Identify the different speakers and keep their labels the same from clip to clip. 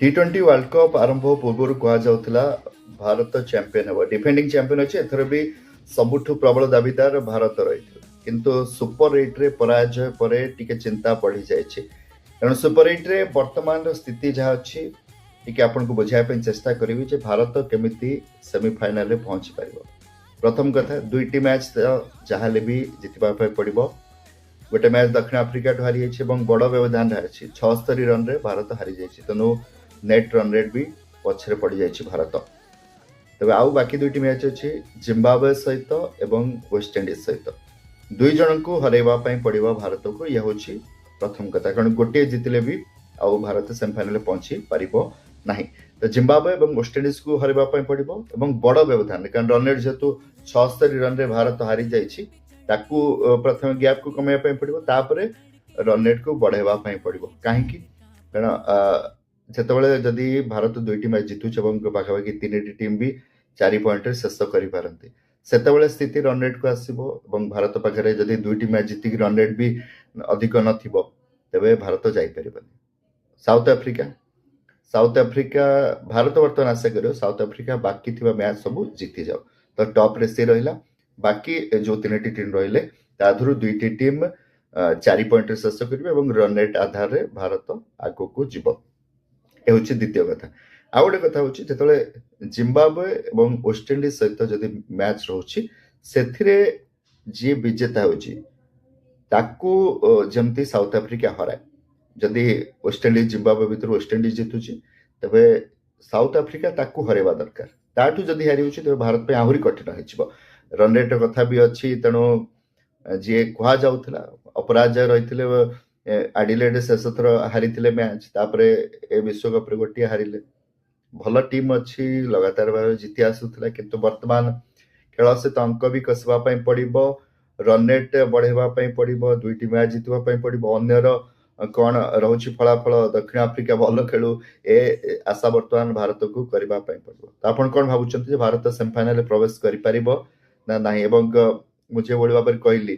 Speaker 1: ଟି20 world cup ଆରମ୍ଭ ପୂର୍ବରୁ କୁହାଯାଉଥିଲା ଭାରତ ଚାମ୍ପିୟନ ହେବ, ଡିଫେଣ୍ଡିଂ ଚାମ୍ପିୟନ ଅଛି। ଏଥର ବି ସବୁଠୁ ପ୍ରବଳ ଦାବିଦାର ଭାରତ ରହିଥିଲା, କିନ୍ତୁ ସୁପର ଏଇଟ୍ରେ ପରାଜୟ ପରେ ଟିକେ ଚିନ୍ତା ବଢ଼ିଯାଇଛି। ତେଣୁ ସୁପର ଏଇଟ୍ରେ ବର୍ତ୍ତମାନର ସ୍ଥିତି ଯାହା ଅଛି, ଟିକେ ଆପଣଙ୍କୁ ବୁଝାଇବା ପାଇଁ ଚେଷ୍ଟା କରିବି ଯେ ଭାରତ କେମିତି ସେମିଫାଇନାଲରେ ପହଞ୍ଚି ପାରିବ। ପ୍ରଥମ କଥା, ଦୁଇଟି ମ୍ୟାଚ୍ ଯାହାହେଲେ ବି ଜିତିବା ପାଇଁ ପଡ଼ିବ। ଗୋଟେ ମ୍ୟାଚ୍ ଦକ୍ଷିଣ ଆଫ୍ରିକାଠୁ ହାରିଯାଇଛି ଏବଂ ବଡ଼ ବ୍ୟବଧାନରେ ହାରିଛି। 76 ରନ୍ରେ ଭାରତ ହାରିଯାଇଛି, ତେଣୁ ନେଟ୍ ରନ୍ ରେଟ୍ ବି ପଛରେ ପଡ଼ିଯାଇଛି ଭାରତ। ତେବେ ଆଉ ବାକି ଦୁଇଟି ମ୍ୟାଚ୍ ଅଛି ଜିମ୍ବାୱେ ସହିତ ଏବଂ ୱେଷ୍ଟଇଣ୍ଡିଜ୍ ସହିତ। ଦୁଇ ଜଣଙ୍କୁ ହରାଇବା ପାଇଁ ପଡ଼ିବ ଭାରତକୁ। ଇଏ ହେଉଛି ପ୍ରଥମ କଥା, କାରଣ ଗୋଟିଏ ଜିତିଲେ ବି ଆଉ ଭାରତ ସେମିଫାଇନାଲରେ ପହଞ୍ଚି ପାରିବ ନାହିଁ। ତ ଜିମ୍ବାୱେ ଏବଂ ୱେଷ୍ଟଇଣ୍ଡିଜକୁ ହରାଇବା ପାଇଁ ପଡ଼ିବ ଏବଂ ବଡ଼ ବ୍ୟବଧାନରେ, କାରଣ ରନ୍ ରେଟ୍ ଯେହେତୁ 76 ରନ୍ରେ ଭାରତ ହାରିଯାଇଛି, ତାକୁ ପ୍ରଥମେ ଗ୍ୟାପ୍କୁ କମାଇବା ପାଇଁ ପଡ଼ିବ, ତାପରେ ରନ୍ ରେଟ୍କୁ ବଢ଼ାଇବା ପାଇଁ ପଡ଼ିବ। କାହିଁକି? କାରଣ ଯେତେବେଳେ ଯଦି ଭାରତ ଦୁଇଟି ମ୍ୟାଚ୍ ଜିତୁଛି ଏବଂ ପାଖାପାଖି ତିନିଟି ଟିମ୍ ବି 4 ପଏଣ୍ଟରେ ଶେଷ କରିପାରନ୍ତି, ସେତେବେଳେ ସ୍ଥିତି ରନ୍ ରେଟ୍କୁ ଆସିବ ଏବଂ ଭାରତ ପାଖରେ ଯଦି ଦୁଇଟି ମ୍ୟାଚ୍ ଜିତିକି ରନ୍ ରେଟ୍ ବି ଅଧିକ ନଥିବ, ତେବେ ଭାରତ ଯାଇପାରିବନି। ସାଉଥ ଆଫ୍ରିକା, ଭାରତ ବର୍ତ୍ତମାନ ଆଶା କରିବ ସାଉଥ ଆଫ୍ରିକା ବାକି ଥିବା ମ୍ୟାଚ୍ ସବୁ ଜିତିଯାଉ, ତ ଟପ୍ରେ ସେ ରହିଲା। ବାକି ଯୋଉ ତିନିଟି ଟିମ୍ ରହିଲେ, ତା ଦେହରୁ ଦୁଇଟି ଟିମ୍ 4 ପଏଣ୍ଟରେ ଶେଷ କରିବେ ଏବଂ ରନ୍ ରେଟ୍ ଆଧାରରେ ଭାରତ ଆଗକୁ ଯିବ। ଏ ହେଉଛି ଦ୍ୱିତୀୟ କଥା। ଆଉ ଗୋଟେ କଥା ହେଉଛି, ଯେତେବେଳେ ଜିମ୍ବାୱେ ଏବଂ ୱେଷ୍ଟଇଣ୍ଡିଜ ସହିତ ଯଦି ମ୍ୟାଚ୍ ରହୁଛି, ସେଥିରେ ଯିଏ ବିଜେତା ହେଉଛି ତାକୁ ଯେମିତି ସାଉଥ ଆଫ୍ରିକା ହରାଏ। ଯଦି ୱେଷ୍ଟଇଣ୍ଡିଜ ଜିମ୍ବାୱେ ଭିତରୁ ୱେଷ୍ଟଇଣ୍ଡିଜ ଜିତୁଛି, ତେବେ ସାଉଥ ଆଫ୍ରିକା ତାକୁ ହରାଇବା ଦରକାର। ତାଠୁ ଯଦି ହାରିଯାଉଛି, ତେବେ ଭାରତ ପାଇଁ ଆହୁରି କଠିନ ହେଇଯିବ। ରନ୍ ରେଟ୍ର କଥା ବି ଅଛି। ତେଣୁ ଯିଏ କୁହାଯାଉଥିଲା ଅପରାଜୟ ରହିଥିଲେ, ଆଡିଲେଡ୍ ଶେଷ ଥର ହାରିଥିଲେ ମ୍ୟାଚ୍, ତାପରେ ଏ ବିଶ୍ୱକପରେ ଗୋଟିଏ ହାରିଲେ। ଭଲ ଟିମ୍ ଅଛି, ଲଗାତାର ଭାବେ ଜିତି ଆସୁଥିଲା, କିନ୍ତୁ ବର୍ତ୍ତମାନ ଖେଳ ସହିତ ଅଙ୍କ ବି କଷିବା ପାଇଁ ପଡ଼ିବ, ରନ୍ ରେଟ୍ ବଢ଼େଇବା ପାଇଁ ପଡ଼ିବ, ଦୁଇଟି ମ୍ୟାଚ୍ ଜିତିବା ପାଇଁ ପଡ଼ିବ। ଅନ୍ୟର କ'ଣ ରହୁଛି ଫଳାଫଳ, ଦକ୍ଷିଣ ଆଫ୍ରିକା ଭଲ ଖେଳୁ, ଏ ଆଶା ବର୍ତ୍ତମାନ ଭାରତକୁ କରିବା ପାଇଁ ପଡ଼ିବ। ତ ଆପଣ କ'ଣ ଭାବୁଛନ୍ତି ଯେ ଭାରତ ସେମିଫାଇନାଲରେ ପ୍ରବେଶ କରିପାରିବ ନା ନାହିଁ? ଏବଂ ମୁଁ ଯେଭଳି ଭାବରେ କହିଲି,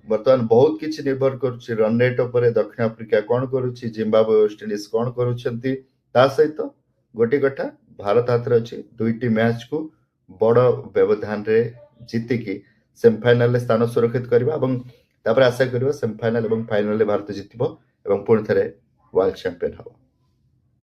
Speaker 1: ବର୍ତ୍ତମାନ ବହୁତ କିଛି ନିର୍ଭର କରୁଛି ରନ୍ ରେଟ୍ ଉପରେ, ଦକ୍ଷିଣ ଆଫ୍ରିକା କ'ଣ କରୁଛି, ଜିମ୍ବାୱେ, ୱେଷ୍ଟଇଣ୍ଡିଜ କ'ଣ କରୁଛନ୍ତି। ତା ସହିତ ଗୋଟିଏ କଥା ଭାରତ ହାତରେ ଅଛି, ଦୁଇଟି ମ୍ୟାଚ୍କୁ ବଡ଼ ବ୍ୟବଧାନରେ ଜିତିକି ସେମିଫାଇନାଲରେ ସ୍ଥାନ ସୁରକ୍ଷିତ କରିବା ଏବଂ ତାପରେ ଆଶା କରିବା ସେମିଫାଇନାଲ ଏବଂ ଫାଇନାଲରେ ଭାରତ ଜିତିବ ଏବଂ ପୁଣି ଥରେ ୱାର୍ଲଡ ଚାମ୍ପିୟନ ହେବ।